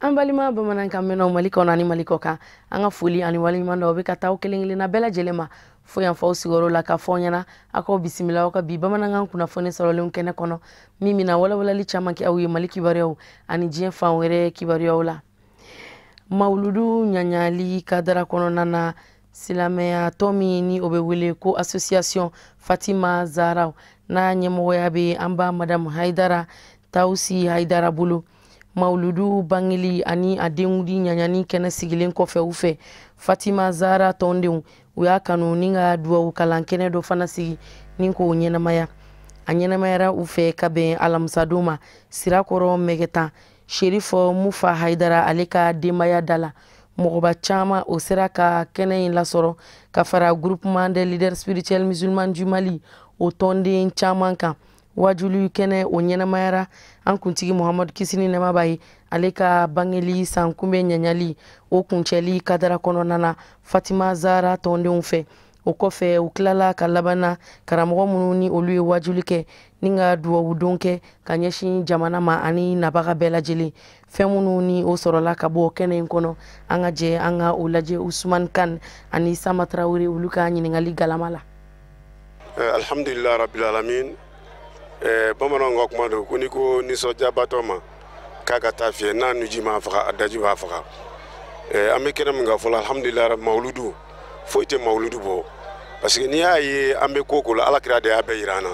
An balima bamanankan mɛnnaw Mali kɔnɔ ani Mali kɔ kan, an ka foli ani waleɲuman dɔw bɛ ka taa aw kelen kelenna bɛɛ lajɛlen ma fo yan fɔ aw sigiyɔrɔ la, ka fɔ aw ɲɛna aw k'aw bisimila aw ka bi bamanankan kunnafoni sɔrɔlenw kɛnɛ kɔnɔ, min bɛna walawalali caman kɛ aw ye Mali kibaruyaw ani diɲɛ fan wɛrɛ kibaruyaw la. Mawuludu ɲaɲali kadara kɔnɔna na, silamɛya tɔn min ni o bɛ wele ko Association Fatima Zahraw, n'a ɲɛmɔgɔya bɛ an ba Madame Hayidara Tawusi Hayidara bolo, mawuludu bangeli ani a denkundi ɲaɲani kɛnɛ sigilen kɔfɛ u fɛ, Fatima Zahra tɔndenw u y'a kanu ni ka duwawu kalan kɛnɛ dɔ fana sigi ni k'o ɲɛnamaya. A ɲɛnamayara u fɛ ka bɛn alamisadon ma Sirakɔrɔ Mɛgɛtan, Serifɔ Mufa Hayidara ale ka denbaya da la. Mɔgɔba caman o sera ka kɛnɛ in lasɔrɔ ka fara Groupement des leaders spirituels musulmans du Mali o tɔnden caman kan. Wajuli kɛnɛ o ɲɛnamayara an kuntigi Muhamadu, kisi ni nɛɛma b'a ye, ale ka bangeli san kunbɛn ɲaɲali o kuncɛli kadara kɔnɔna na Fatima Zahra tɔndenw fɛ. O kɔfɛ, u tilala ka labanna karamɔgɔ minnu ni olu ye wajuli kɛ ni ka duwawudon kɛ ka ɲɛsin jamana ma ani nabaga bɛɛ lajɛlen. Fɛn minnu ni o sɔrɔla ka bɔ kɛnɛ in kɔnɔ, an ka jɛ an ka o lajɛ Usman Kan ani Sama Tarawele olu ka ɲininkali galama la. Alhamdulillah rabbil alamin. Bamananw ka kuma don ko n'i ko nisɔndiyabatɔ ma k'a ka taa fiyɛ, n'a nuji m'a faga, a daji b'a faga. An bɛ kɛnɛ min kan fɔlɔ, alhamdulillah, mawuludu foyi tɛ mawuludu bɔ, parce que n'i y'a ye an bɛ ko ko la, Alakira de y'a bɛɛ yira an na.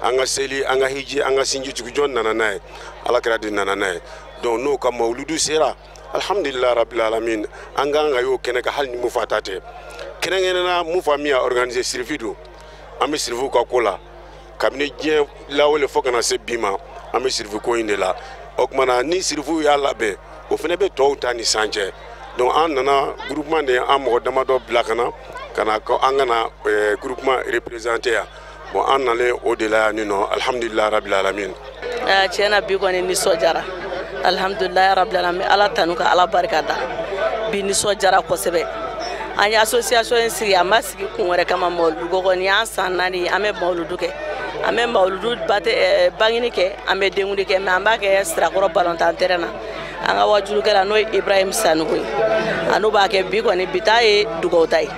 An ka seli, an ka hiji, an ka sinji tugu, jɔn nana n'a ye? Alakira de nana n'a ye. Donc n'o ka mawuludu sera, alhamdulillah rabbil alamin, an kan ka y'o kɛnɛ kan, hali ni Mufa ta tɛ. Kɛrɛnkɛrɛnnenya Mufa min y'a organiser, sirifi don. An bɛ sirifuw ka ko la kabini diɲɛ lawale fo kana se bi ma, an bɛ sirifu ko in de la. O tuma na ni sirifuw y'a labɛn, o fana bɛ tɔw ta ni san cɛ. Donc an nana, groupement de an mɔgɔ damadɔ bila ka na ka na ko an kana groupement représenter yan. Bon, an nalen o de la yan nin nɔ, alhamdulillah rabbil alamin. Tiɲɛ na, bi kɔni nisɔndiyara, alhamdulilayi rabbil alamin. Ala tanu ka Ala barika da, bi nisɔndiyara kosɛbɛ. An ye association in sigi, a ma sigi kun wɛrɛ kama, mawuludu ko kɔni y'an san 4, an bɛ mawuludu kɛ, an bɛ mawuludu bate bangini kɛ, an bɛ denkundi kɛ, mais an b'a kɛ Sirakɔrɔ balontan terrain na. An ka wajulukɛla, n'o ye Ibrahim Sanogo ye, a n'o b'a kɛ. Bi kɔni, bi ta ye dugawu ta ye.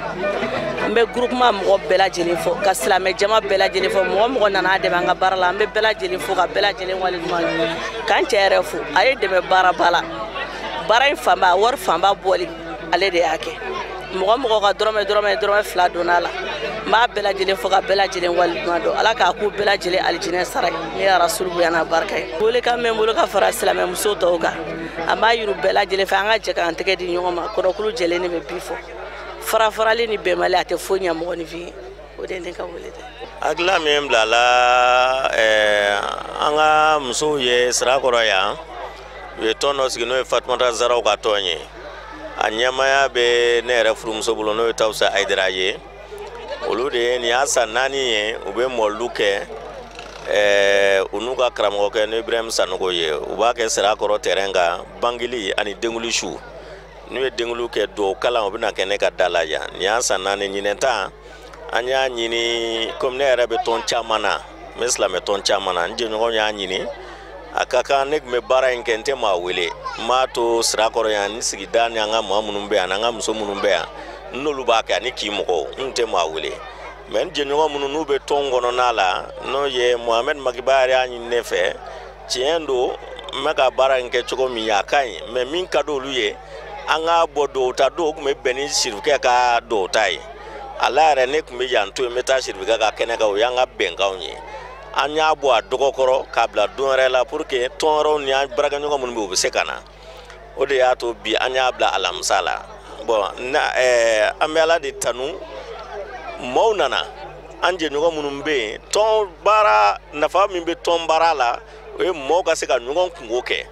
An bɛ groupement mɔgɔ bɛɛ lajɛlen fo, ka silamɛ jama bɛɛ lajɛlen fo, mɔgɔ mɔgɔ nana dɛmɛ an ka baara la, an bɛ bɛɛ lajɛlen fo ka bɛɛ lajɛlen waleɲuman k'an cɛ yɛrɛ fo. A ye dɛmɛ baaraba la, baara in fanba, wari fanba bɔli, ale de y'a kɛ. Mɔgɔ mɔgɔ ka dɔrɔmɛ dɔrɔmɛ dɔrɔmɛ 2 donna a la, n b'a bɛɛ lajɛlen fo ka bɛɛ lajɛlen waleɲuman dɔn. Ala k'a k'u bɛɛ lajɛlen alijinɛ sara ye ne ya rasulu bonya n'a barika ye. Welekan bɛ n bolo ka fara silamɛmuso tɔw kan, an b'a yir'u bɛɛ lajɛlen fɛ, an ka jɛ k'an tɛgɛ di ɲɔgɔn ma. Kɔnɔkulu jɛlen de bɛ bi fɔ fara farali ni bɛnbali, a tɛ foyi ɲɛ mɔgɔninfin ye. O de ye ne ka wele dɛ. Hakilila min bilala an ka musow ye Sirakɔrɔ yan, u ye tɔn dɔ sigi, n'o ye Fatumata Zaraw ka tɔn ye. A ɲɛmaaya bɛ ne yɛrɛ furumuso bolo, n'o ye Tawusa Hayidara ye. Olu de ye nin y'a san 4 ye u bɛ mɔlidu kɛ, u n'u ka karamɔgɔkɛ, n'o Ibrahim Sanogo ye. U b'a kɛ Sirakɔrɔ terrain kan, bangeli ani denkuli su. N'u ye denkuli kɛ, duwawu kalan, u bɛna kɛ ne ka da la yan. Nin y'a san 4. Ɲinɛ ta, an y'a ɲini, komi ne yɛrɛ bɛ tɔn caman na, n bɛ silamɛ tɔn caman na, n jɛɲɔgɔn y'a ɲini a ka kan ne tun bɛ baara in kɛ, n tɛ maa wele, n b'a to Sirakɔrɔ yan ni sigida ni an ka maa minnu bɛ yan, n'an ka muso minnu bɛ yan, n'olu b'a kɛ, ani k'i mɔgɔw, n tɛ maa wele. Mais n jɛɲɔgɔn minnu n'u bɛ tɔn kɔnɔna la, n'o ye Mohamɛd Makiba yɛrɛ y'a ɲini ne fɛ. Tiɲɛ don, n bɛ ka baara in kɛ cogo min, a ka ɲi, mais min ka di olu ye, an ka bɔ dɔw ta dɔw tun bɛ bɛn ni sirifukɛ ka dɔw ta ye. A la yɛrɛ, ne tun bɛ yan to yen, n bɛ taa sirifukɛ ka kɛnɛ kan, o y'an ka bɛnkanw ye. An y'a bɔ a dɔgɔkɔrɔ k'a bila don wɛrɛ la pour que tɔn wɛrɛw ni an baarakɛɲɔgɔn minnu bɛ yen, u bɛ se ka na. O de y'a to bi an y'a bila alamisa la. Bon, na an bɛ Ala de tanu, maaw nana. An jɛɲɔgɔn minnu bɛ yen, tɔn baara nafa min bɛ tɔn baara la, o ye maaw ka se ka ɲɔgɔn kungo kɛ.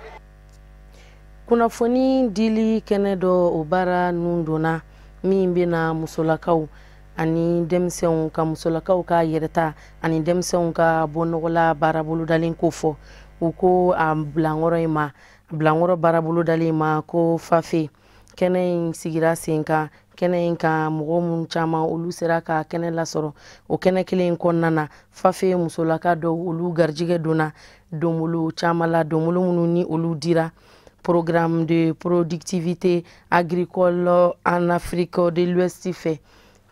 Kunnafoni dili kɛnɛ dɔ, o baara nun donna min bɛna musolakaw ani denmisɛnw ka, musolakaw ka yɛrɛta ani denmisɛnw ka bɔnɔgɔla baara bolodalen ko fɔ. U ko a bilankɔrɔ in ma, bilankɔrɔ baara bolodalen ma ko Fafe. Kɛnɛ in sigira sen kan. Kɛnɛ in kan, mɔgɔ minnu caman olu sera ka kɛnɛ lasɔrɔ. O kɛnɛ kelen in kɔnɔna na, Fafe musolaka dɔw, olu garijɛgɛ donna donbolo caman la, donbolo minnu ni olu dira Programme de productivité agricole en Afrique de l'Ouest fɛ,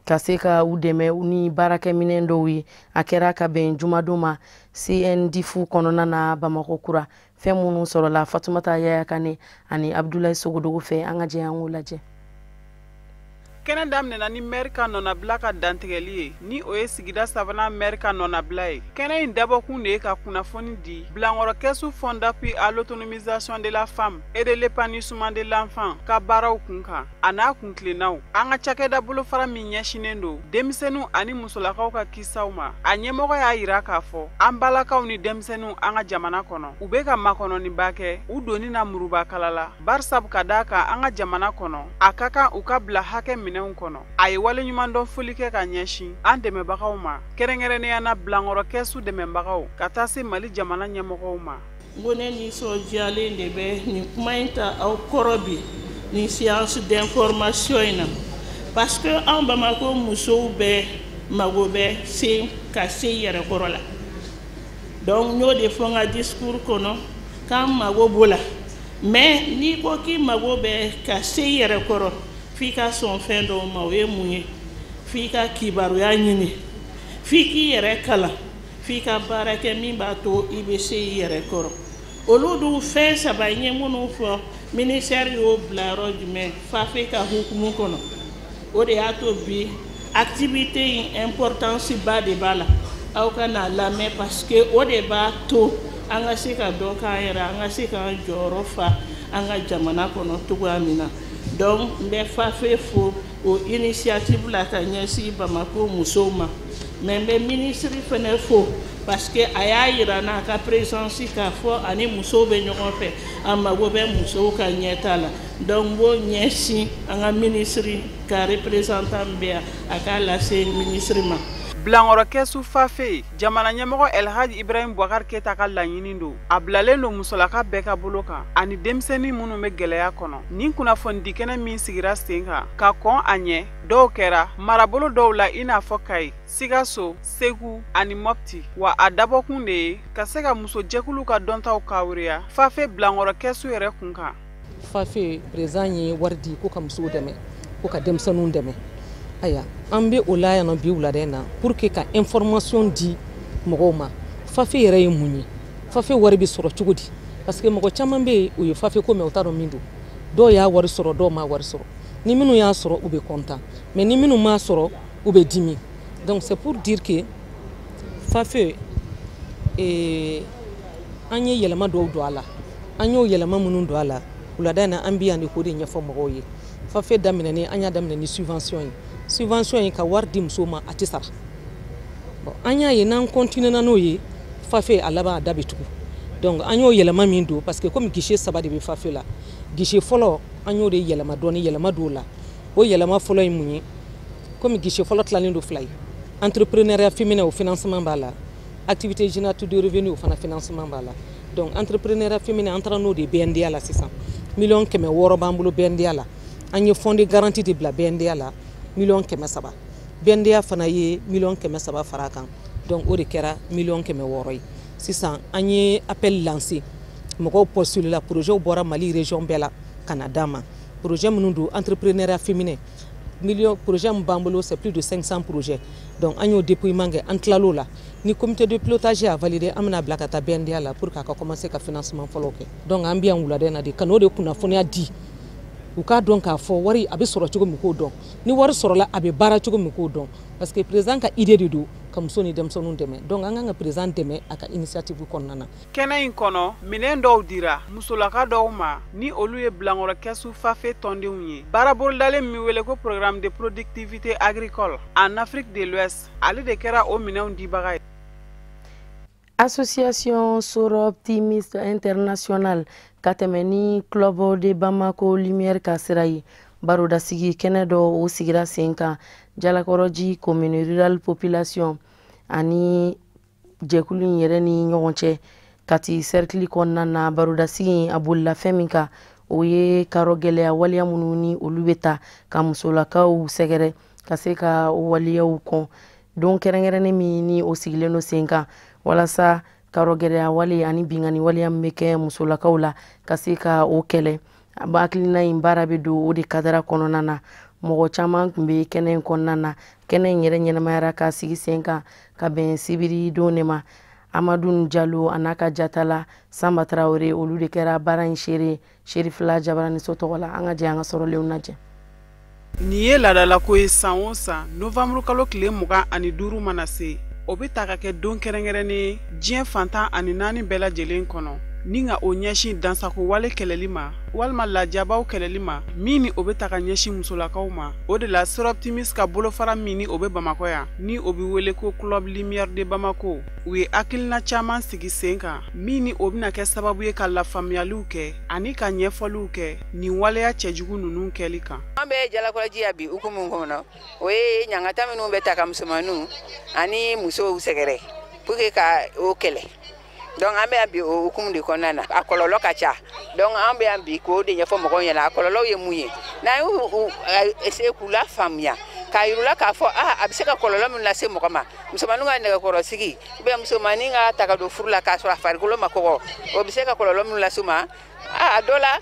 ka se ka u dɛmɛ ni baarakɛminɛn dɔw ye. A kɛra ka bɛn jumadon ma CNDIF kɔnɔna na Bamakɔ kura. Fɛn minnu sɔrɔla Fatumata Yaya Kane ani Abdoulaye Sogodogo fɛ, an ka jɛ an k'o lajɛ. Kɛnɛ daminɛna ni mɛri ka nɔnabila ka dantigɛli ye, ni o ye sigida sabanan mɛri ka nɔnabila ye. Kɛnɛ in dabɔkun de ye ka kunnafoni di bilankɔrɔ kɛsu Fonds d'appui à l'autonomisation de la femme et de l'épanouissement de l'enfant ka baaraw kun kan a n'a kuntilennaw. An ka cakɛda bolofara min ɲɛsinnen don denmisɛnninw ani musolakaw ka kisaw ma, a ɲɛmɔgɔ y'a yira k'a fɔ an balakaw ni denmisɛnninw an ka jamana kɔnɔ, u bɛ ka makɔnɔniba kɛ u donni na murubakala la, barisabu ka d'a kan an ka jamana kɔnɔ, a ka kan u ka bila hakɛ minɛnw kɔnɔ. A ye waleɲumandɔn foli kɛ ka ɲɛsin an dɛmɛbagaw ma, kɛrɛnkɛrɛnnenya na bilankɔrɔ kɛsu dɛmɛbagaw, ka taa se Mali jamana ɲɛmɔgɔw ma. N ko ne nisɔndiyalen de bɛ nin kuma in ta aw kɔrɔ bi, nin séance d'information in na, parce que anw Bamako musow bɛɛ mago bɛ se ka se yɛrɛkɔrɔ la. Donc n y'o de fɔ n ka discours kɔnɔ k'an mago b'o la. Mais n'i ko k'i mago bɛ ka se yɛrɛkɔrɔ, f'i ka sɔn fɛn dɔw ma. O ye mun ye? F'i ka kibaruya ɲini, f'i k'i yɛrɛ kalan, f'i ka baara kɛ min b'a to i bɛ se i yɛrɛ kɔrɔ. Olu dun fɛn saba n ye minnu fɔ, ministère y'o bila yɔrɔ jumɛn? FAFE ka hukumu kɔnɔ. O de y'a to bi activité in importance ba de b'a la. Aw ka n'a lamɛn, parce que o de b'a to an ka se ka dɔ k'an yɛrɛ, an ka se k'an jɔyɔrɔ fa an ka jamana kɔnɔ cogoya min na. Donc n bɛ FAFE fo o initiative la ka ɲɛsin Bamako musow ma. Mais n bɛ ministre fɛnɛ fo, parce que a y'a yira n'a ka présence k'a fɔ ani musow bɛ ɲɔgɔn fɛ, a mago bɛ musow ka ɲɛta la. Donc n b'o ɲɛsin an ka ministre ka représentant bɛ yan, a k'a lase ministre ma. Bilankɔrɔ kɛsu FAFE, jamana ɲɛmɔgɔ Elhaji Ibrahim Boubacar Keita ka laɲini don. A bilalen don musolaka bɛɛ ka bolo kan ani denmisɛnnin minnu bɛ gɛlɛya kɔnɔ. Nin kunnafonidi kɛnɛ min sigira sen kan ka kɔn a ɲɛ, dɔw kɛra marabolo dɔw la, i n'a fɔ Kayi, Sikaso, Segu ani Mopti. Wa a dabɔkun de ye ka se ka musojɛkulu ka dɔntaw kawuriya FAFE bilankɔrɔ kɛsu yɛrɛ kun kan. FAFE président ye wari di ko ka musow dɛmɛ, ko ka denmisɛnninw dɛmɛ. Aya, an bɛ o la yan nɔ bi wulada in na pour que ka information di mɔgɔw ma. FAFE yɛrɛ ye mun ye? FAFE wari bɛ sɔrɔ cogo di? Parce que mɔgɔ caman bɛ yen, u ye FAFE ko mɛn, u t'a dɔn min don. Dɔw y'a wari sɔrɔ, dɔw m'a wari sɔrɔ. Ni minnu y'a sɔrɔ, u bɛ content, mais ni minnu m'a sɔrɔ, u bɛ dimi. Donc c'est pour dire que FAFE an ye yɛlɛma dɔw don a la. An y'o yɛlɛma minnu don a la wulada in na, an bɛ yan de k'o de ɲɛfɔ mɔgɔw ye. FAFE daminɛnen, an y'a daminɛ ni subvention ye. Subvention ye ka wari di musow ma, a tɛ sara. Bon, an y'a ye n'an continuer n'o ye, FAFE a laban a da bɛ tugu. Donc an y'o yɛlɛma min don, parce que comme guichet saba de bɛ FAFE la, guichet fɔlɔ, an y'o de yɛlɛma dɔɔni, yɛlɛma don o la. O yɛlɛma fɔlɔ ye mun ye? Comme guichet fɔlɔ tilalen don fila ye, entrepreneuriat féminin, o financement b'a la, activité génératrice de revenu, o fana financement b'a la. Donc entrepreneuriat féminin, an taara n'o de BNDA la sisan. 600 000 000 b'an bolo BNDA la. An ye fonds de garantie de bila BNDA la, 300 000 000. BNDA fana ye 300 000 000 fara a kan. Donc o de kɛra 600 000 000 ye. Sisan an ye appel lancé, mɔgɔw postulé la, projet bɔra Mali région bɛɛ la ka na d'an ma. Projet minnu don, entrepreneuriat féminin, million projet min b'an bolo, c'est plus de 500 projets. Donc an y'o dépouillement kɛ, an tilal'o la, ni comité de pilotage y'a validé, an bɛna bila ka taa BNDA la pour k'a ka commencer ka financement fɔlɔ kɛ. Donc an bɛ yan wulada in na de ka n'o de kunnafoniya di, u k'a dɔn k'a fɔ wari a bɛ sɔrɔ cogo min, k'o dɔn, ni wari sɔrɔla, a bɛ baara cogo min, k'o dɔn, parce que président ka idée de don ka muso ni denmisɛnninw dɛmɛ. Donc an kan ka président dɛmɛ a ka initiative kɔnɔna na. Kɛnɛ in kɔnɔ, minɛn dɔw dira musolaka dɔw ma, ni olu ye bilankɔrɔ kɛsu FAFE tɔndenw ye. Baara bolodalen min wele ko Programme de productivité agricole en Afrique de l'Ouest, ale de kɛra o minɛnw dibaga ye. Association Soroptimist International ka tɛmɛ ni Club de Bamako Lumière ka sira ye, barodasigi kɛnɛ dɔ o sigira sen kan Jalakɔrɔji commune rurale population ani jɛkulu in yɛrɛ ni ɲɔgɔn cɛ Kati cercle kɔnɔna na. Barodasigi a bolila fɛn min kan, o ye karɔ gɛlɛya waleya minnu ni olu bɛ ta ka musolakaw sɛgɛrɛ, ka se ka waleyaw kɔn. Don kɛrɛnkɛrɛnnen min ni o sigilen don sen kan walasa Karɔgɛlɛya wale ani binkanni waleya min bɛ kɛ musolakaw la ka se ka o kɛlɛ. Hakilina in baara bɛ don o de kadara kɔnɔna na. Mɔgɔ caman tun bɛ kɛnɛ in kɔnɔna na. Kɛnɛ in yɛrɛ ɲɛnamayara ka sigi sen kan ka bɛn sibiri don de ma. Amadu Jalo a n'a ka jatala Sanba Tarawele, olu de kɛra baara in seere Serifila Jabaraniso tɔgɔ la. An ka jɛ an ka sɔrɔlenw lajɛ. Nin ye laadalako ye. San o san, novanburu kalo tile 25 mana se, o bɛ ta ka kɛ don kɛrɛnkɛrɛnnen ye diɲɛ fan 14 bɛɛ lajɛlen kɔnɔ, ni ka o ɲɛsin dansako wale kɛlɛli ma walima lajabaw kɛlɛli ma, min ni o bɛ ta ka ɲɛsin musolakaw ma. O de la, Soroptimist ka bolofara min ni o bɛ Bamakɔ yan, ni o bɛ wele ko Club Lumière de Bamako, u ye hakilina caman sigi sen kan, min ni o bɛna kɛ sababu ye ka lafaamuyaliw kɛ ani ka ɲɛfɔliw kɛ nin waleya cɛjugu ninnu kɛli kan. An bɛ Jalakɔrɔji yan bi hukumu kɔnɔ, o ye ɲangata minnu bɛ ta ka musomaninw ani musow sɛgɛrɛ pour que ka o kɛlɛ. Donc an bɛ yan bi o hukumu de kɔnɔna na. A kɔlɔlɔ ka ca, donc an bɛ yan bi k'o de ɲɛfɔ mɔgɔw ɲɛna, a kɔlɔlɔw ye mun ye. N'an y'u essayer k'u lafaamuya, k'a yir'u la k'a fɔ a bɛ se ka kɔlɔlɔ min lase mɔgɔ ma, musomaninw ka nɛgɛkɔrɔsigi ou bien musomanin ka ta ka don furu la k'a sɔrɔ a farikolo ma kɔgɔ, o bɛ se ka kɔlɔlɔ min lase u ma, a dɔ la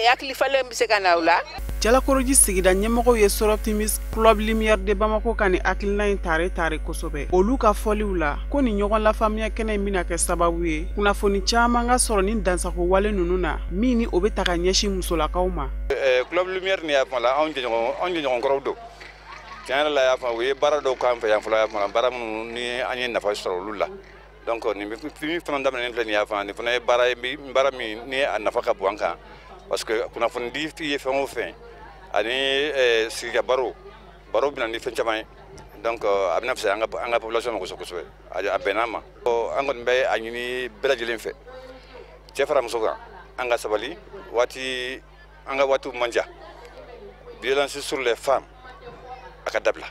hakili falen bɛ se ka na o la. Jalakɔrɔji sigida ɲɛmɔgɔw ye Soroptimist Club Lumière de Bamako ka nin hakilina in tare tare kosɛbɛ. Olu ka fɔliw la, ko nin ɲɔgɔn lafaamuya kɛnɛ in bɛna kɛ sababu ye kunnafoni caman ka sɔrɔ ni dansako wale ninnu na, min ni o bɛ ta ka ɲɛsin musolakaw ma. Club Lumière nin y'a fɔ la, anw jɛɲɔgɔn kɔrɔw don. Tiɲɛ yɛrɛ la, y'a fɔ u ye baara dɔw k'an fɛ yan fɔlɔ, y'a fɔ baara minnu ni an ye nafa sɔrɔ olu la. Donc nin min fana daminɛnen filɛ nin y'a fɔ, nin fana ye baara ye, baara min ni a nafa ka bon an kan, parce que kunnafoni di ye fɛn o fɛn ani sigika baro, baro bɛ na ni fɛn caman ye. Donc a bɛna fisaya an ka population ma kosɛbɛ kosɛbɛ. A bɛnna an ma. An kɔni bɛ a ɲini bɛɛ lajɛlen fɛ, cɛ fara muso kan, an ka sabali. Waati an ka waatiw man jan. Violence sur les femmes, a ka dabila.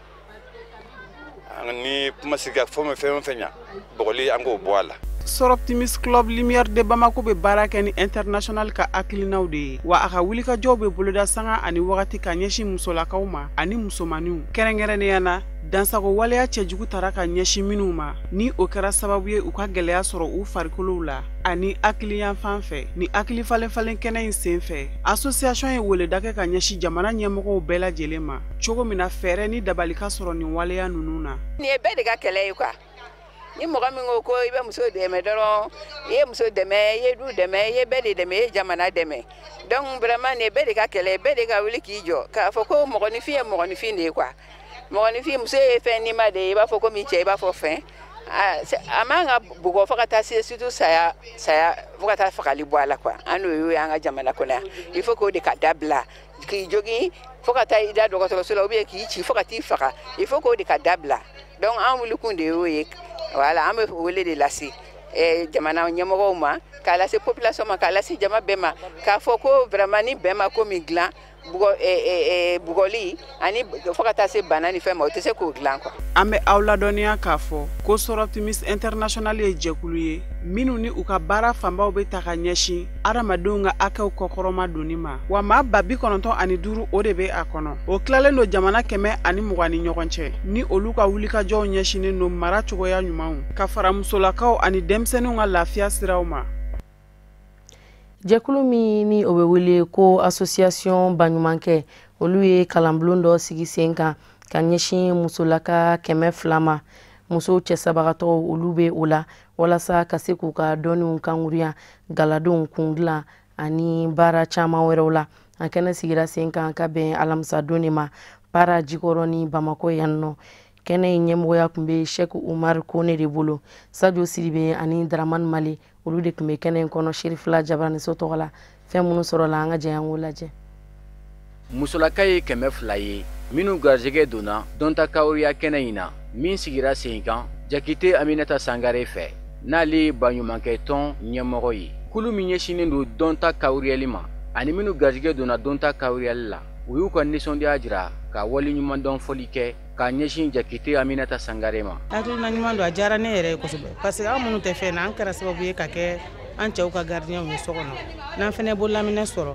Ni kuma sigi fɛn o fɛn o fɛn ɲa bɔgɔli, an k'o bɔ a la. Soroptimist Club Lumière de Bamako bɛ baara kɛ ni international ka hakilinaw de ye, wa a ka wulikajɔw bɛ boloda sanga ani wagati ka ɲɛsin musolakaw ma ani musomaninw, kɛrɛnkɛrɛnnenya na dansago waleya cɛjugu tara ka ɲɛsin minnu ma, ni o kɛra sababu ye u ka gɛlɛya sɔrɔ u farikolow la ani hakiliyanfan fɛ. Ni hakili falen falen kɛnɛ in sen fɛ, association ye weleda kɛ ka ɲɛsin jamana ɲɛmɔgɔw bɛɛ lajɛlen ma, cogo min na fɛɛrɛ ni dabali ka sɔrɔ nin waleya ninnu na. Nin ye bɛɛ de ka kɛlɛ ye quoi. Ni mɔgɔ min ko ko i bɛ muso dɛmɛ dɔrɔn, i ye muso dɛmɛ, i ye du dɛmɛ, i ye bɛɛ de dɛmɛ, i ye jamana dɛmɛ. Donc vraiment, nin ye bɛɛ de ka kɛlɛ ye. Bɛɛ de ka wuli k'i jɔ k'a fɔ ko mɔgɔninfin ye mɔgɔninfin de ye quoi. Mɔgɔninfin, muso ye fɛn nima de ye, i b'a fɔ komi cɛ, i b'a fɔ fɛn a man ka bugɔ fo ka taa se surtout saya saya, fo ka taa fagali bɔ a la quoi. An n'o ye an ka jamana kɔnɔ yan. Il faut k'o de ka dabila, k'i jogin fo ka taa i da dɔgɔtɔrɔso la ou bien k'i ci fo ka t'i faga, il faut k'o de ka dabila. Donc an wulikun de y'o ye. Voilà, an bɛ wele de lase jamana ɲɛmɔgɔw ma, k'a lase population ma, k'a lase jama bɛɛ ma, k'a fɔ ko vraiment ni bɛn ma ko min dilan, bugɔ bugɔli ani fo ka taa se bana ni fɛn ma, o tɛ se k'o dilan quoi. An bɛ aw ladɔnniya k'a fɔ ko Soroptimist International ye jɛkulu ye minnu ni u ka baara fanbaw bɛ ta ka ɲɛsin adamadenw ka hakɛw kɔkɔrɔma donni ma, wa maa 95,000 o de bɛ a kɔnɔ. O tilalen don jamana 120 ni ɲɔgɔn cɛ, ni olu ka wulikajɔw ɲɛsinnen don mara cogoya ɲumanw ka fara musolakaw ani denmisɛnninw ka lafiya siraw ma. Jɛkulu min ni o bɛ wele ko Association Baɲumankɛ, olu ye kalanbulon dɔ sigi sen kan ka ɲɛsin musolaka 200 ma. Musow cɛsabagatɔw, olu bɛ o la, walasa ka se k'u ka dɔnniw kankuruya galadenw kun dilan ani baara caman wɛrɛw la. A kɛnɛ sigira sen kan ka bɛn alamisadon de ma, Para Jikɔrɔ ni Bamakɔ yan nɔ. Kɛnɛ in ɲɛmɔgɔya tun bɛ Sɛku Umaru Kone de bolo. Sadio Sidibe ani Dramani Mali, olu de tun bɛ kɛnɛ in kɔnɔ Serifila Jabaraniso tɔgɔ la. Fɛn minnu sɔrɔla, an ka jɛ an k'o lajɛ. Musolaka ye 200 ye minnu garijɛgɛ donna dɔnta kawuriya kɛnɛ in na, min sigira sen kan Jakite Aminata Sangare fɛ, n'ale ye baɲumankɛ tɔn ɲɛmɔgɔ ye. Kulu min ɲɛsinnen don dɔnta kawuriyali ma ani minnu garijɛgɛ donna dɔnta kawuriyali la, u y'u ka nisɔndiya jira ka waleɲumandɔn fɔli kɛ k'a ɲɛsin Jakite Aminata Sangare ma. Hakilina ɲuman don, a diyara ne yɛrɛ ye kosɛbɛ, parce que an minnu tɛ fɛn na, an kɛra sababu ye ka kɛ an cɛw ka gardien ye so kɔnɔ. N'an fɛnɛ bololaminɛ sɔrɔ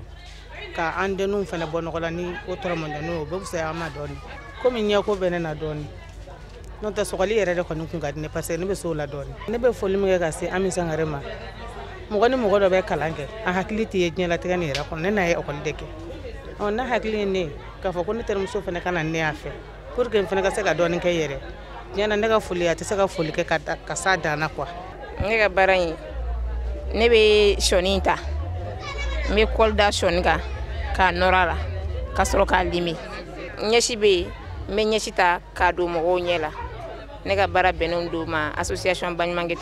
ka an denninw fɛnɛ bɔ nɔgɔ la ni o tɔrɔmɔdɔnni, o bɛ fisaya an ma dɔɔni. Komi ɲɛko bɛ ne na dɔɔni, N'o tɛ sɔgɔli yɛrɛ de kɔni kun ka di ne parce que ne bɛ se o la dɔɔnin. Ne bɛ foli min kɛ ka se Ami Sangare ma, mɔgɔ ni mɔgɔ dɔ bɛ kalan kɛ, a hakili tɛ ye diɲɛlatigɛ nin yɛrɛ kɔnɔ. Ne n'a ye ekɔli de kɛ. Ɔ n'a hakili ye ne ye k'a fɔ ko ne terimuso fana ka na ne y'a fɛ pour que n fana ka se ka dɔɔnin kɛ yɛrɛ. Tiɲɛ na ne ka foli, a tɛ se ka foli kɛ ka s'a dan na quoi. Ne ka baara in, ne bɛ sɔɔni ta, n bɛ kɔli da sɔɔni kan k'a nɔrɔ a la ka sɔrɔ k'a limi. Ɲɛsi bɛ yen, n bɛ ɲɛsi ta k'a don mɔgɔw ɲɛ la. Ne ka baara bɛnnen don ma association Baɲumankɛ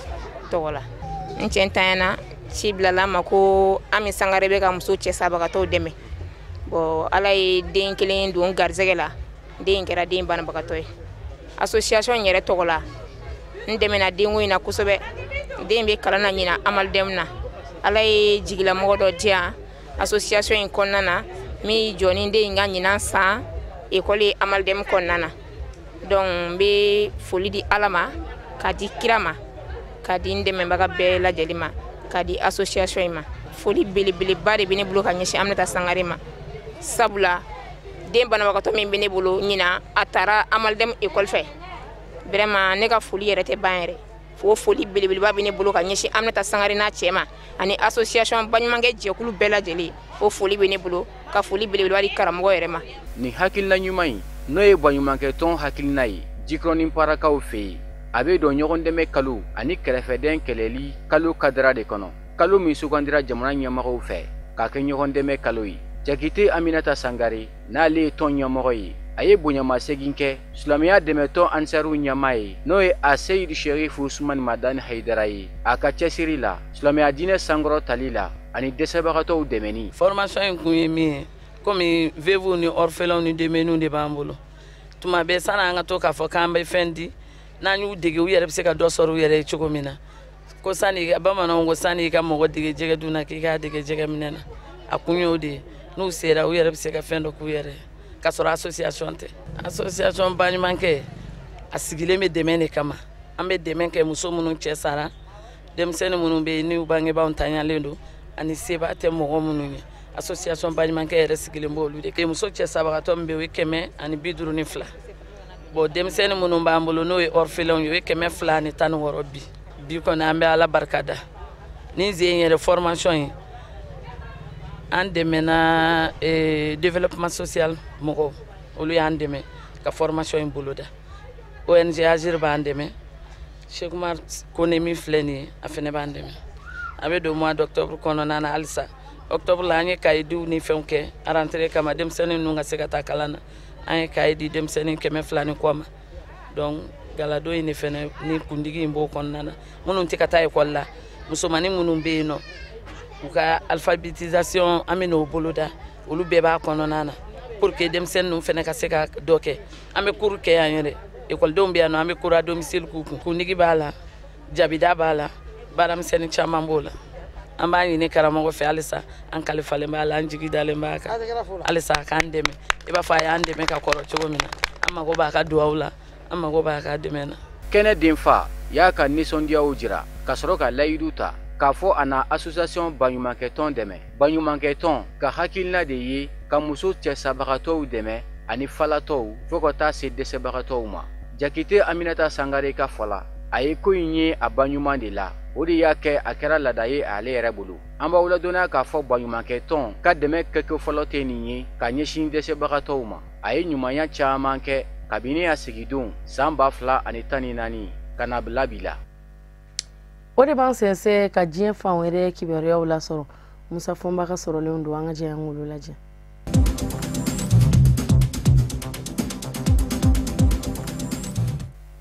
tɔgɔ la. N cɛ ntanyana, ci bilala n ma ko Ami Sangare bɛ ka muso cɛ sabagatɔw dɛmɛ. Bon, Ala ye den kelen don garisɛgɛ la, den in kɛra den banabagatɔ ye. Association yɛrɛ tɔgɔ la, n dɛmɛna denko in na kosɛbɛ. Den bɛ kalan na ɲina Amaldem na. Ala ye jigilamɔgɔ dɔ di yan association in kɔnɔna na, min jɔ ni den in ka ɲinan san ekɔli Amaldem kɔnɔna na. Donc n bɛ foli di Ala ma, k'a di kira ma, k'a di n dɛmɛbaga bɛɛ lajɛlen ma, k'a di association in ma. Foli belebeleba de bɛ ne bolo ka ɲɛsin Aminata Sangare ma, sabula den banabagatɔ min bɛ ne bolo ɲinan, a taara Amaldem ekɔli fɛ. Vraiment ne ka foli yɛrɛ tɛ ban yɛrɛ. O foli belebeleba bɛ ne bolo ka ɲɛsin Aminata Sangare n'a cɛ ma ani association Baɲumankɛ jɛkulu bɛɛ lajɛlen. O foli bɛ ne bolo ka foli belebeleba di karamɔgɔ yɛrɛ ma. Nin hakilina ɲuman in, n'o ye baɲumankɛtɔn hakilina ye Jikɔrɔni Parakaw fɛ yen, a bɛ don ɲɔgɔn dɛmɛ kalo ani kɛrɛfɛdɛn kɛlɛli kalo kadara de kɔnɔ, kalo min sugandira jamana ɲɛmɔgɔw fɛ k'a kɛ ɲɔgɔn dɛmɛ kalo ye. Jakite Aminata Sangare, n'ale ye tɔn ɲɛmɔgɔ ye, a ye bonyamasegin kɛ silamɛya dɛmɛtɔn Ansaru ɲɛmaa ye, n'o ye Aseyidu Sherifu Usumani Madani Hayidara ye, a ka cɛsiri la silamɛya diinɛ sankɔrɔ tali la ani dɛsɛbagatɔw dɛmɛni. Formation in kun ye min ye, komi veuves ni orphelins ni démunis de b'an bolo, tuma bɛɛ sanni an ka to k'a fɔ k'an bɛ fɛn di, n'an y'u dege u yɛrɛ bɛ se ka dɔ sɔrɔ u yɛrɛ ye cogo min na. Ko sanni bamananw ko sanni i ka mɔgɔ dege jɛgɛ dun na, k'i k'a dege jɛgɛ minɛ na, a kun y'o de ye. N'u sera u yɛrɛ bɛ se ka fɛn dɔ k'u yɛrɛ ye k'a sɔrɔ association tɛ. Association Baɲumankɛ a sigilen bɛ dɛmɛ de kama. An bɛ dɛmɛ kɛ muso minnu cɛ sara, denmisɛnnin minnu bɛ yen n'u bangebaaw ntanyalen don, ani seba tɛ mɔgɔ minnu ye. Association Baɲumankɛ yɛrɛ sigilen b'olu de. Muso cɛ sabagatɔ min bɛ yen, o ye 152. Bon, denmisɛnnin minnu b'an bolo n'o ye orphelins ye, o ye 216 bi. Bi kɔni an bɛ Ala barika da. Nin sen yɛrɛ formation ye, an dɛmɛna développement social mɔgɔw, olu y'an dɛmɛ ka formation in boloda. ONG Agir b'an dɛmɛ, Cheikh Oumar Kone min filɛ nin ye, a fɛnɛ b'an dɛmɛ. A bɛ don mois d'octobre kɔnɔna na halisa. Octobre la an ye cahier diw ni fɛnw kɛ a rentrée kama, denmisɛnnin ninnu ka se ka taa kalan na. An ye cahier di denmisɛnnin 200 ni kɔ ma. Donc galadon in de fɛnɛ ni kundigi in b'o kɔnɔna na. Minnu tɛ ka taa ekɔli la, musomanin minnu bɛ yen nɔ, u ka alphabétisation an bɛ n'o boloda, olu bɛɛ b'a kɔnɔna na pour que denmisɛnnin ninnu fɛnɛ ka se ka dɔ kɛ. An bɛ cours kɛ yan yɛrɛ, ekɔlidenw bɛ yan nɔ, an bɛ cours à domicile k'u kun. Kundigi b'a la, jabida b'a la, baaramisɛnnin caman b'o la. An b'a ɲini karamɔgɔ fɛ halisa, an kalifalen b'a la, an jigi dalen b'a kan halisa a k'an dɛmɛ i b'a fɔ a y'an dɛmɛ ka kɔrɔ cogo min na. An mago b'a ka duwawu la, an mago b'a ka dɛmɛ na. Kɛnɛ denfa y'a ka nisɔndiyaw jira ka sɔrɔ ka layidu ta k'a fɔ a na association Baɲumankɛtɔn dɛmɛ. Baɲumankɛtɔn ka hakilina de ye ka muso cɛsabagatɔw dɛmɛ ani falatɔw fo ka taa se dɛsɛbagatɔw ma. Jakite Aminata Sangare ka fɔ la, a ye ko in ye a baɲuman de la, o de y'a kɛ a kɛra laada ye ale yɛrɛ bolo. An b'aw ladɔnniya k'a fɔ baɲumankɛtɔn ka dɛmɛ kɛko fɔlɔ tɛ nin ye ka ɲɛsin dɛsɛbagatɔw ma. A ye ɲumanya caman kɛ kabini a sigidon san 2014 ka na bila bi la. O de b'an sɛnsɛn ka diɲɛ fan wɛrɛ kibaruyaw lasɔrɔ. Musa Fɔnba ka sɔrɔlenw don, an ka jɛ an k'olu lajɛ.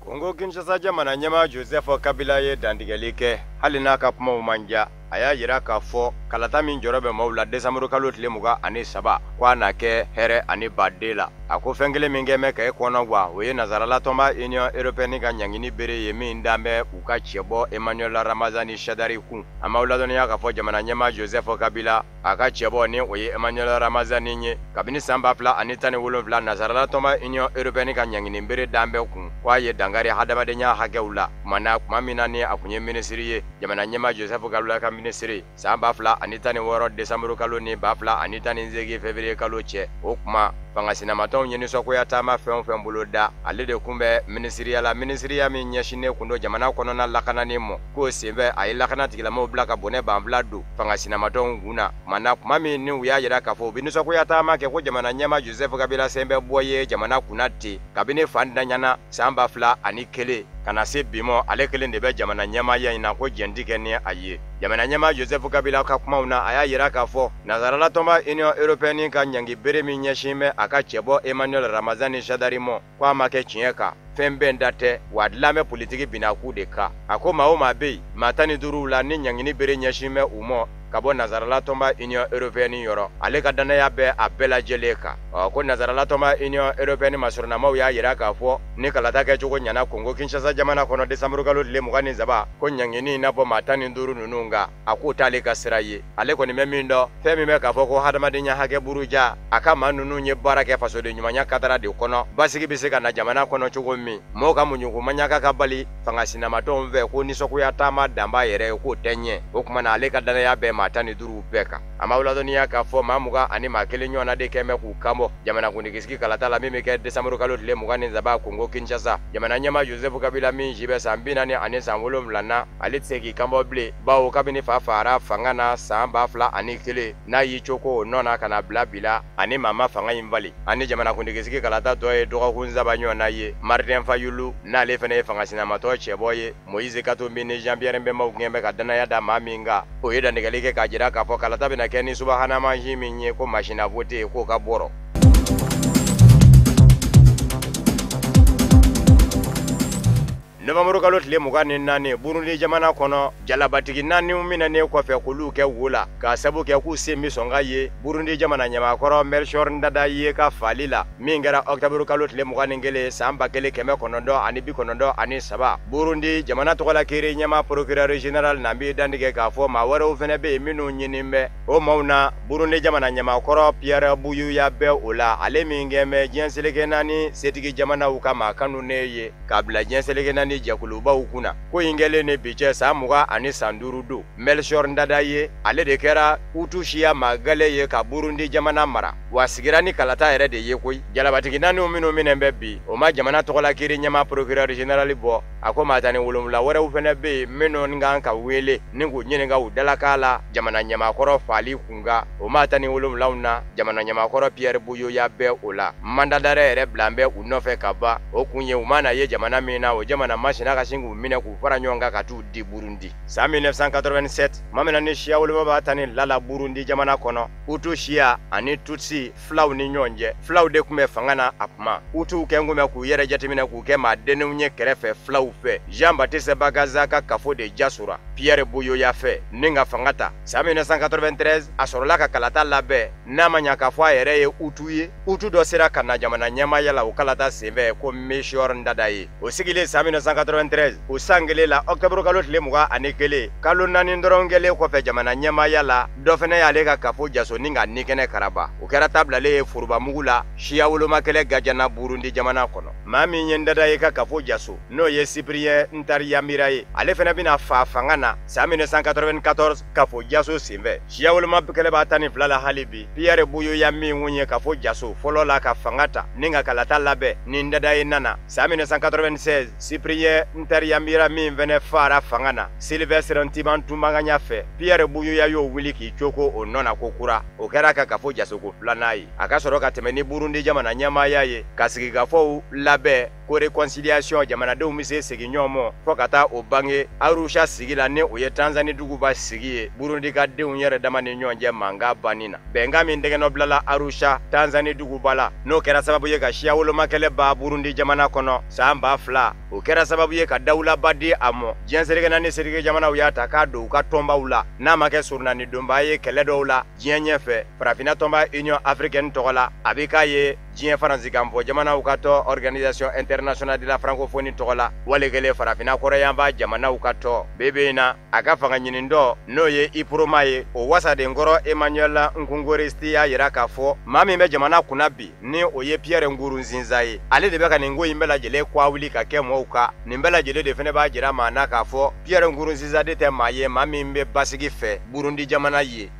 Kongo Kinshasa jamana ɲɛmaa Joseph Kabila ye dantigɛli kɛ, hali n'a ka kumaw man diya. A y'a jira k'a fɔ kalata min jɔrɔ bɛ maaw la décembre kalo tile 23, ko a na kɛ hɛrɛ ani baden la. A ko fɛn kelen min kɛ mɛ ka e kɔnɔ wa, o ye nansarala tɔnba Union européenne ka ɲangini bere ye min dan bɛ u ka cɛbɔ Emmanuel Ramazani Shadary kun. An b'aw ladɔnniya k'a fɔ jamana ɲɛmaa Joseph Kabila, a ka cɛbɔ ni o ye Emmanuel Ramazani ye, kabini san 2017 nansarala tɔnba Union européenne ka ɲangini bere dan bɛ kun, ko a ye dankari hadamadenya hakɛw la kuma na kuma min na ni a kun ye minisiri ye. Jamana ɲɛmaa Joseph Kabila ka minisiri san 2016 décembre kalo ni 2018 février kalo cɛ, o kuma Fanga sinamatɔnw ye nisɔngoya taama fɛn o fɛn bolo da, ale de kun bɛ minisiriya la, minisiriya min ɲɛsinnen kun don jamana kɔnɔna lakanani ma. K'o senfɛ a ye lakana tigilamɔgɔw bila ka bɔnɛ banfila don fanga sinamatɔnw kun na. Tuma na kuma min ni u y'a jira k'a fɔ u bɛ nisɔngoya taama kɛ ko jamana ɲɛmaa Joseph Kabila sen bɛ bɔ ye jamana kunna ten kabini fan daɲana san 2001 ka na se bi ma, ale kelen de bɛ jamana ɲɛmaaya in na, ko jɛn ti kɛ ni a ye. Jamana ɲɛmaa Joseph Kabila ka kumaw na, a y'a jira k'a fɔ nansarala tɔnba Union européenne ka ɲangi bere min ɲɛsin bɛ a ka cɛbɔ Emmanuel Ramazani Shadary ma, ko a ma kɛ tiɲɛ kan, fɛn bɛn da tɛ, wa dilan bɛ politiki binakun de kan. A ko maa o maa bɛ yen, maa 15 la ni ɲangini bere ɲɛsin bɛ u ma ka bɔ nansarala tɔnba Union européenne yɔrɔ, ale ka danaya bɛ a bɛɛ lajɛlen kan. Ɔ ko nansarala tɔnba Union européenne masurunamaw y'a jira k'a fɔ ni kalata kɛcogo ɲɛna Kongo Kinshasa jamana kɔnɔ décembre kalo tile 23, ko ɲangini in n'a fɔ maa 15 ninnu kan, a k'o t'ale ka sira ye. Ale kɔni bɛ min dɔn, fɛn min bɛ k'a fɔ ko hadamadenya hakɛ buruja, a ka maa ninnu ye baara kɛ fasoden ɲumanya kadara de kɔnɔ, basigi bɛ se ka na jamana kɔnɔ cogo min, mɔgɔw ka muɲuko maɲaka ka bali fanga sinamatɔnw fɛ, ko nisɔngoya taama danba yɛrɛ ye k'o tɛ ɲɛ. O tuma na ale ka danaya bɛɛ maa 15 bɛɛ kan. A ma ladɔnniya k'a fɔ maa 21 ɲɔgɔnna de kɛn bɛ k'u kanbɔ jamanakuntigisigi kalata la min bɛ kɛ décembre kalo tile 23 Kongo Kinshasa. Jamana ɲɛmaa Joseph Kabila min si bɛ san 47 na, ale tɛ se k'i kanbɔ bilen, bawo kabini fa fara fanga na san 2001 n'a y'i coko o nɔ na ka na bila bi la, ani maa ma fanga in bali. Ani jamanakuntigisigi kalata tɔ ye dɔgɔkun 3 ɲɔgɔnna ye. Martin Fayulu n'ale fana ye fanga sinamatɔ cɛbɔ ye, Moïse Katumbi ni Jean Pierre Bemba gɛn bɛ ka danaya da maa min kan, o ye dantigɛli kɛ k'a jira k'a fɔ kalata bɛna kɛ ni subahana mansin min ye, ko machine à voter, k'o ka bɔrɔ. Novembre kalo tile 24, Burundi jamana kɔnɔ, jalabatigi 4 minɛnen kɔfɛ k'olu kɛ wo la k'a sabu kɛ k'u sen bɛ sɔn ka ye Burundi jamana ɲɛmaakɔrɔ Melchior Ndadaye ka fali la min kɛra octobre kalo tile 21 san 1993. Burundi jamana tɔgɔla kiiri ɲɛmaa procureur général na bɛ dantigɛ k'a fɔ maa wɛrɛw fana bɛ yen minnu ɲini bɛ o maaw na. Burundi jamana ɲɛmaakɔrɔ Pierre Buyoya bɛ o la, ale min kɛn bɛ diɲɛ seleke 4 setigi jamanaw ka maa kanunen ye k'a bila diɲɛ seleke 4 jɛkulubaw kunna. Ko in kɛlen ni bi cɛ san 25 don. Melchior Ndadaye ale de kɛra Hutu siya maagale ye ka Burundi jamana mara, wa sigira ni kalata yɛrɛ de ye koyi. Jalabatigi 4 minnu minɛ bɛ bi, o ma jamana tɔgɔla kiiri ɲɛmaa procureur général bɔ. A ko maa 17 wɛrɛw fana bɛ yen minnu kan ka wele ni k'u ɲininka u dalakan la jamana ɲɛmaakɔrɔ fali kunkan. O maa 17 na, jamana ɲɛmaakɔrɔ Pierre Buyoya bɛ o la. Mandat d'arrêt yɛrɛ bilan bɛ u nɔfɛ ka ban. O kun ye u mana ye jamana min na, o jamana masina ka sin k'u minɛ k'u fara ɲɔgɔn kan ka t'u di Burundi. San 1987, maa min na ni siya woloma b'a 12 la Burundi jamana kɔnɔ, Hutu siya ani Tutsi filaw ni ɲɔgɔn cɛ, filaw de tun bɛ fanga na a kuma. Hutuw kɛn kun bɛ k'u yɛrɛ jateminɛ k'u kɛ maa dennenw ye kɛrɛfɛ filaw fɛ. Jean Baptiste Bagaza ka kafo de jasora Pierre Buyoya fɛ ni ka fanga ta. San 1993, a sɔrɔla ka kalata labɛn, n'a ma ɲa k'a fɔ a yɛrɛ ye Hutu ye. Hutu dɔ sera ka na jamana ɲɛmaaya la o kalata senfɛ, ko Melchior Ndadaye. O sigilen san 1993, o san kelen la, octobre kalo tile 21, kalo 4 dɔrɔn kɛlen kɔfɛ jamana ɲɛmaaya la, dɔ fana y'ale ka kafo jaso ni ka nikɛnɛ karaba. O kɛra tabilalen ye forobamugu la siya woloma kɛlɛ gajana Burundi jamana kɔnɔ. Maa min ye Ndadaye ka kafo jaso, n'o ye Cyprien Ntaryamira ye, ale fana bɛna fa fanga na san 1994 kafo jaso senfɛ. Siya woloma kɛlɛ b'a 12 la hali bi. Pierre Buyoya min kun ye kafo jaso fɔlɔ la ka fanga ta ni ka kalata labɛn ni Ndadaye nana san 1996, Cyprien Ntaryamira min fana fara fanga na Sylvestre Ntibantunganya fɛ, Pierre Buyoya y'o wuli k'i coko o nɔ na ko kura. O kɛra ka kafo jasoko filanan ye. A ka sɔrɔ ka tɛmɛ ni Burundi jamana ɲɛmaaya ye ka sigikafɔw labɛn ko réconciliation, jamanadenw bɛ se segin ɲɔgɔn ma fo ka taa o bange Arusha sigi la, ni o ye Tanzanie duguba sigi ye, Burundi ka denw yɛrɛ dama ni ɲɔgɔn cɛ mankan banni na. Bɛnkan min tɛgɛnɔ bilala Arusha Tanzanie duguba la, n'o kɛra sababu ye ka siya woloma kɛlɛ ba Burundi jamana kɔnɔ san 2000, o kɛra sababu ye ka dawulaba di a ma. Diɲɛ seleke 4 seleke jamanaw y'a ta k'a don u ka tɔnbaw la, n'a ma kɛ surunani donba ye kɛlɛ dɔw la diɲɛ ɲɛfɛ. Farafinna tɔnba Union africaine tɔgɔ la, a bɛ k'a ye diɲɛ faransikanfɔ jamanaw ka tɔn Organisation internationale de la francophonie tɔgɔ la, wale kelen farafinna kɔrɔyanba jamanaw ka tɔn. Bi in na, a ka fanga ɲini dɔ n'o ye Iproma ye, o wasadenkɔrɔ Emmanuel Nkungoristi y'a jira k'a fɔ maa min bɛ jamana kunna bi, ni o ye Pierre Nkurunziza ye, ale de bɛ ka nin ko in bɛɛ lajɛlen kɔ wuli ka kɛ mɔgɔw kan. Nin bɛɛ lajɛlen de fana b'a jira maa na k'a fɔ Pierre Nkurunziza de tɛ maa ye maa min bɛ basigi fɛ Burundi jamana ye.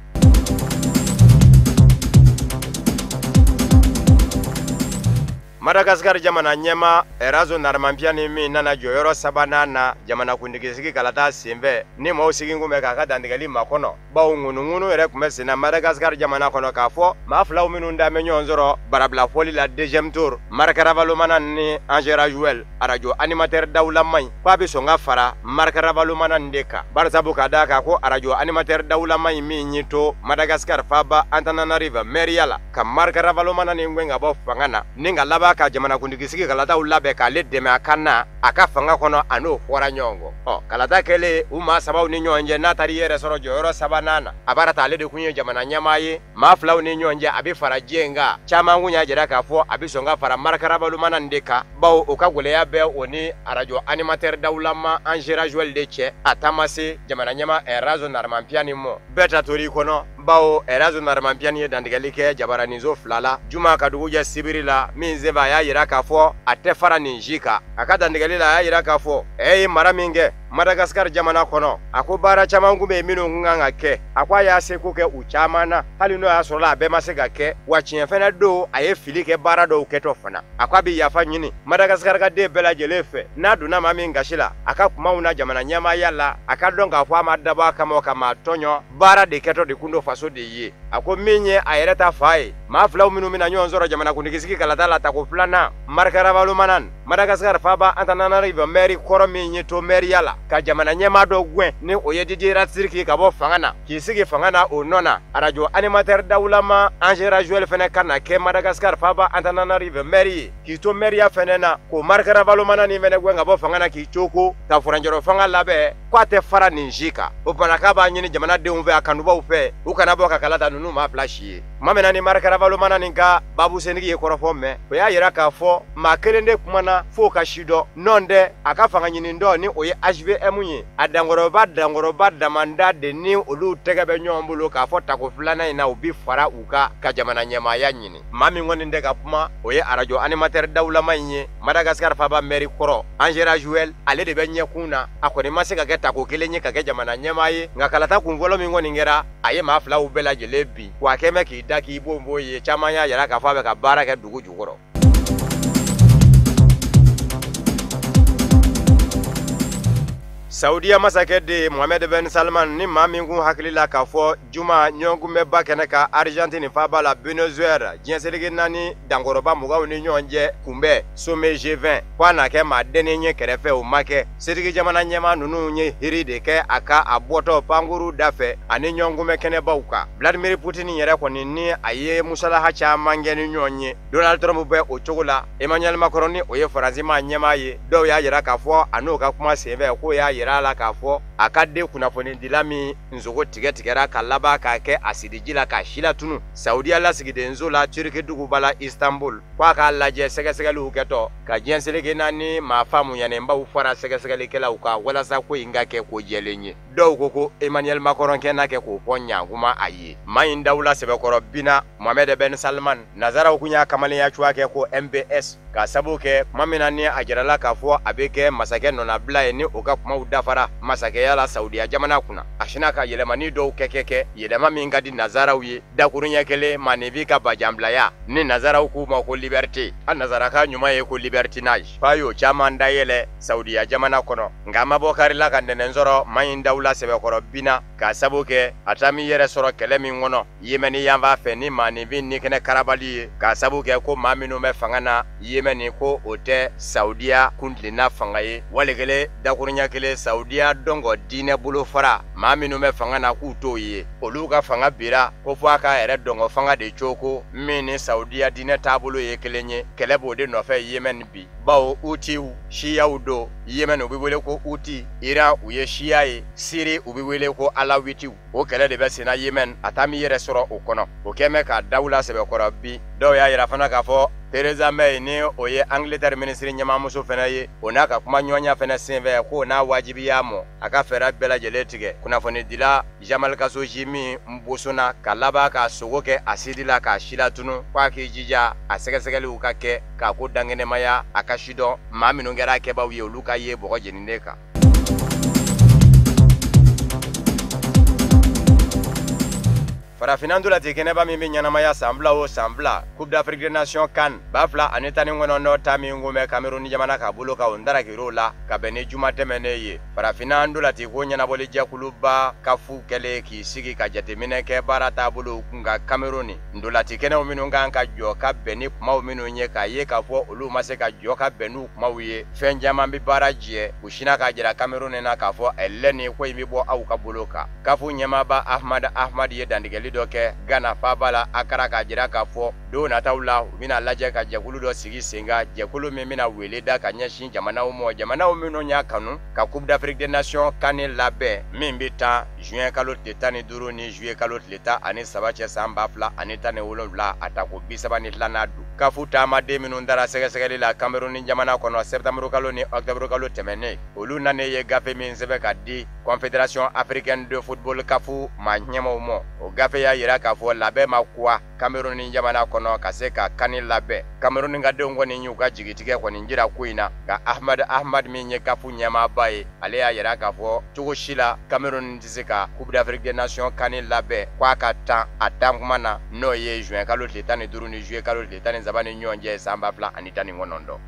Madagascar jamana ɲɛmaa Rajaonarimampianina min nana jɔyɔrɔ sabanan na jamanakuntigisigi kalata senfɛ ni maaw sigi kun bɛ k'a ka dantigɛli makɔnɔ bawo ŋunuŋunu yɛrɛ tun bɛ senna Madagascar jamana kɔnɔ k'a fɔ maa filaw minnu da bɛ ɲɔgɔn sɔrɔ barabila fɔli la deuxième tour Marc Ravalomanana ni Andry Rajoelina arajo animateur dawulama in k'a bɛ sɔn ka fara Marc Ravalomanana de kan barisabu ka d'a kan ko arajo animateur dawulama in min y'i to Madagascar faaba Antananarivo mɛriya la ka Marc Ravalomanana gɛn ka bɔ fanga na ni ka laban ka jamanakuntigisigi kalataw labɛn k'ale dɛmɛ a ka na a ka fanga kɔnɔ a n'o fɔra ɲɔgɔn kɔ. Ɔ kalata kɛlen u maa sabaw ni ɲɔgɔn cɛ n'a taara i yɛrɛ sɔrɔ jɔyɔrɔ sabanan na a b'a ta ale de kun ye jamana ɲɛmaa ye maa filaw ni ɲɔgɔn cɛ a bɛ fara jɛ kan caman kun y'a jira k'a fɔ a bɛ sɔn ka fara Marc Ravalomanana de kan bawo o ka gɛlɛya bɛ o ni arajo animateur dawulama Andry Rajoelina de cɛ a taama se jamana ɲɛmaa Rajaonarimampianina mɔ bɛɛ ta tor'i kɔnɔ bawo Rajaonarimampianina ye dantigɛli kɛ jabaraninso fila la juma ka dugu jɛ sibiri la min senfɛ a y'a jira k'a fɔ a tɛ fara nin si kan a ka dantigɛli la a y'a jira k'a fɔ e ye mara min kɛ Madagascar jamana kɔnɔ a ko baara caman kun bɛ yen minnu kun kan ka kɛ a ko a y'a seko kɛ u caman na hali n'o y'a sɔrɔ a bɛɛ ma se ka kɛ wa tiɲɛ fɛnɛ don a ye fili kɛ baara dɔw kɛtɔ fana a ko a bɛ yafa ɲini Madagascar ka den bɛɛ lajɛlen fɛ n'a donna maa min gasi la a ka kumaw na jamana ɲɛmaaya la a ka dɔn k'a fɔ a ma dabɔ a kama ka maa tɔɲɔ baara de kɛtɔ de kun don faso de ye a ko min ye a yɛrɛ ta fa ye maa filaw minnu bɛna ɲɔgɔn sɔrɔ jamanakuntigisigi kalata la tako filanan Marc Ravalomanana Madagascar faaba Antananarivo mɛri kɔrɔ min ye to mɛriya la ka jamana ɲɛmaa dɔ gɛn ni o ye Didier Ratsiraka ka bɔ fanga na k'i sigi fanga na o nɔ na arajo animateur dawulama Andry Rajoelina fɛnɛ ka na kɛ Madagascar faaba Antananarivo mɛri ye k'i to mɛriya fɛnɛ na k'o Marc Ravalomanana ni fɛnɛ gɛn ka bɔ fanga na k'i coko ka furancɛrɔ fanga labɛn k'a tɛ fara nin si kan o fana k'a b'a ɲini jamanadenw fɛ a kanubaw fɛ u kana bɔ ka kala ta ninnu maa fila si ye tuma min na ni Marc Ravalomanana ka babusenigi ye kɔrɔfɔ mɛn o y'a yira k'a fɔ maa kelen de kumana f'o ka si dɔn nɔn tɛ a ka fanga ɲini dɔ ni o ye HVM ye a dankɔrɔba damanda de ni olu tɛgɛ bɛ ɲɔgɔn bolo k'a fɔ tako filanan in na u bi fara u kan ka jamana ɲɛmaaya ɲini maa min kɔni tɛ ka kuma o ye arajo animateur dawulama in ye Madagascar faaba mɛri kɔrɔ Andry Rajoelina ale de bɛ ɲɛkun na a kɔni ma se ka kɛ tako kelen ye ka kɛ jamana ɲɛmaa ye nka kalata kun fɔlɔ min kɔni kɛra a ye maa filaw bɛɛ lajɛlen bin wa a kɛn bɛ k'i da k'i bon bon ye caman y'a yira k'a fɔ a bɛ ka baara kɛ dugu jukɔrɔ. Saudiya masakɛ de Mohamed Ben Salman ni maa min kun hakili la k'a fɔ juma ɲɔgɔnkunbɛnba kɛnɛ kan Argentine faaba la Buenos Aires diɲɛ seleke naani dankɔrɔba muganw ni ɲɔgɔn cɛ kunbɛn sommet G20 ko a na kɛ maa dennin ye kɛrɛfɛ o ma kɛ setigi jamana ɲɛmaa ninnu ye hiri de kɛ a ka a bɔtɔ pankuru da fɛ ani ɲɔgɔnkunbɛn kɛnɛbaw kan Vladimir Poutine yɛrɛ kɔni ni a ye musalaha caman kɛ ni ɲɔgɔn ye Donald Trump bɛ o cogo la Emmanuel Macron ni o ye Faransi maa ɲɛmaa ye dɔw y'a jira k'a fɔ a n'o ka kuma senfɛ k'o y'a yira la k'a fɔ a ka den kunnafonidila min nsogo tigɛ tigɛra ka laban k'a kɛ asidiji la k'a si latunu Saudiya lasigidenso la Turki duguba la Istanbul k'a k'a lajɛ sɛgɛsɛgɛliw kɛtɔ ka diɲɛ seleke naani maa faamuyanenbaw fara sɛgɛsɛgɛlikɛlaw kan walasa ko in ka kɛ ko jɛlen ye dɔw ko ko Emmanuel Macron kɛ n'a kɛ k'o fɔ ɲankuma a ye maa in dawula sɛbɛkɔrɔ binna Mohamed Ben Salman nazaraw kun y'a kamalenya cogoya kɛ ko MBS k'a sabu kɛ tuma min na ni a jirala k'a fɔ a bɛ kɛ masakɛ nɔnabila ye ni o ka kumaw dafara masakɛya la Saudiya jamana kunna a sinna ka yɛlɛmani dɔw kɛ yɛlɛma min ka di nazaraw ye dakuruɲɛ kelen maaninfin ka bajanbilaya ni nazaraw k'u ma ko liberté a nazaraka ɲuman ye ko libertinage f'a y'o caman dayɛlɛ Saudiya jamana kɔnɔ nka a ma bɔ kari la ka nɛnɛn sɔrɔ maa in dawula sɛbɛkɔrɔ binna k'a sabu kɛ a taa min yɛrɛ sɔrɔ kɛlɛ min kɔnɔ Yemɛni yanfan fɛ ni maaninfin ni kɛnɛ karabali ye k'a sabu kɛ ko maa minnu bɛ fanga na Yemɛni ko o tɛ Saudiya kuntilenna fanga ye wali kelen dakuruɲɛ kelen Saudiya dɔngɔ diinɛ bolofara maa minnu bɛ fanga na k'u t'o ye olu ka fanga bira ko fɔ a k'a yɛrɛ dɔngɔ fanga de coko min ni Saudiya diinɛ taabolo ye kelen ye kɛlɛ b'o de nɔfɛ Yemɛni bi bawo Hutiw siyaw don Yemɛni u bɛ wele ko Huti Iran u ye siya ye Siri u bɛ wele ko Alawitiw o kɛlɛ de bɛ senna Yemɛni a taa min yɛrɛ sɔrɔ o kɔnɔ o kɛn bɛ ka dawula sɛbɛkɔrɔ bi dɔw y'a yira fana k'a fɔ Theresa May ni o ye Angleterre minisiri ɲɛmaamuso fana ye o n'a ka kuma ɲɔgɔnya fana senfɛ k'o n'a wajibiya mɔ a ka fɛɛrɛ bɛɛ lajɛlen tigɛ kunnafonidila Jamal Khashoggi min bosonna ka laban k'a sogo kɛ asidi la k'a si latunu k'a k'i jija a sɛgɛsɛgɛliw ka kɛ k'a ko dankɛnɛmaya a ka si dɔn maa minnu kɛra a kɛbaaw ye olu ka ye bɔgɔ jeninen kan. Farafinna ntolati kɛnɛba min bɛ ɲɛnamaya san 2 o san 2, Coupe d'Afrique des Nations CAN 2019 ta min kun bɛ Cameroun jamana ka bolo kan, o ndarakir'o la ka bɛn ni juma tɛmɛnen ye. Farafinna ntolati ko ɲɛnabɔli jɛkuluba CAF kɛlen k'i sigi ka jateminɛ kɛ baara taabolo kun kan Cameroun, ntolati kɛnɛw minnu kan ka jɔ ka bɛn ni kumaw minnu ye, k'a ye k'a fɔ olu ma se ka jɔ ka bɛn n'u kumaw ye, fɛn caman bɛ baara jɛ u sinna k'a jira Cameroun na k'a fɔ ɛlɛ ko in bɛ bɔ aw ka bolo kan. CAF ɲɛmaaba Ahmad Ahmad ye dantigɛli dɔ kɛ Ghana faaba la Accra, k'a jira k'a fɔ don nataw la u bɛna lajɛ ka jɛkulu dɔ sigi sen kan, jɛkulu min bɛna wele da ka ɲɛsin jamanaw ma, jamanaw minnu y'a kanu ka Coupe d'Afrique des Nations CAN labɛn min bɛ taa juin kalo tile 15 ni juillet kalo tile 13 cɛ san 2017, a tako 32nan don. CAF taamaden minnu dara sɛgɛsɛgɛli la Cameroun jamana kɔnɔ septembre kalo ni octobre kalo tɛmɛnen, olu nanen ye gafe min sɛbɛn ka di Confédération africaine de football CAF maa ɲɛmaaw ma. O gafe y'a jira k'a fɔ labɛn ma kuwa Cameroun jamana kɔnɔ ka se ka CAN labɛn. Cameroun ka denw kɔni y'u ka jigitigɛ kɔni jira ko in na, nka Ahmad Ahmad min ye CAF ɲɛmaaba ye, ale y'a jira k'a fɔ cogo si la Cameroun tɛ se ka Coupe d'Afrique des Nations CAN labɛn k'a ka tan a tan kuma na, n'o ye juin kalo tile 15 ni juillet kalo tile 13 ni ɲɔgɔn cɛ san 2019.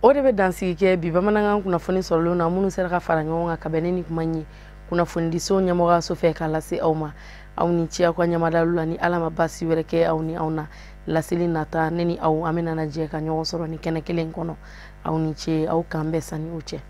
O de bɛ dansigi kɛ bi bamanankan kunnafoni sɔrɔlenw na minnu sera ka fara ɲɔgɔn kan ka bɛn ni nin kuma in ye kunnafonidiso ɲɛmɔgɔyaso fɛ k'a lase aw ma. Aw ni ce aw ka ɲɛmadalu la, ni Ala ma baasi wɛrɛ kɛ aw ni anw na. Laseli nata ne ni aw an bɛna jɛ ka ɲɔgɔn sɔrɔ ni kɛnɛ kelen kɔnɔ. Aw ni ce, aw k'an bɛn sanni o cɛ.